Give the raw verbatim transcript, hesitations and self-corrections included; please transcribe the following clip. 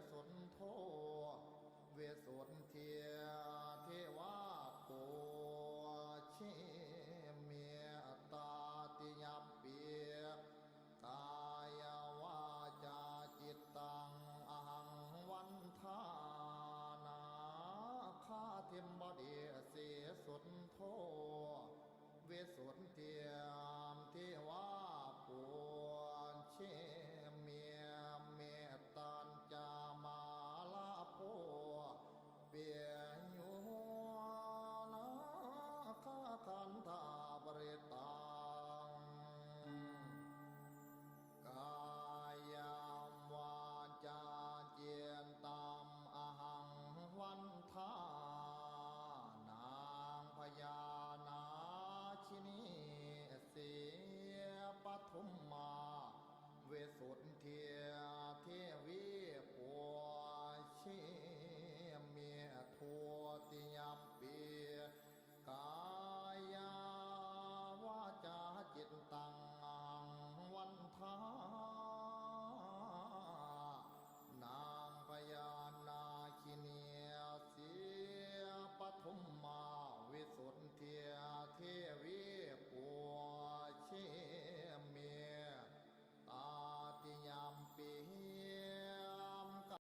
suṇṭho visuddhiyā devā pūjemi. Tatiyampi kāyaṃ vācāya cittaṃ ahaṃ vandāmi nāgādiṃ paṭisīsuṇ ṭho visuddhiyā devā pūjemi. Mettañca mārā bho piyo nāgā kaṇṭaparittaṃ kāyaṃ vācāya cittaṃ ahaṃ vandāmi nāgā bhiyā nāgini sīhapaṭhumā visuddhiyā devā pūjemi. Dutiyampi kāyaṃ vācāya cittaṃ ahaṃ vandāmi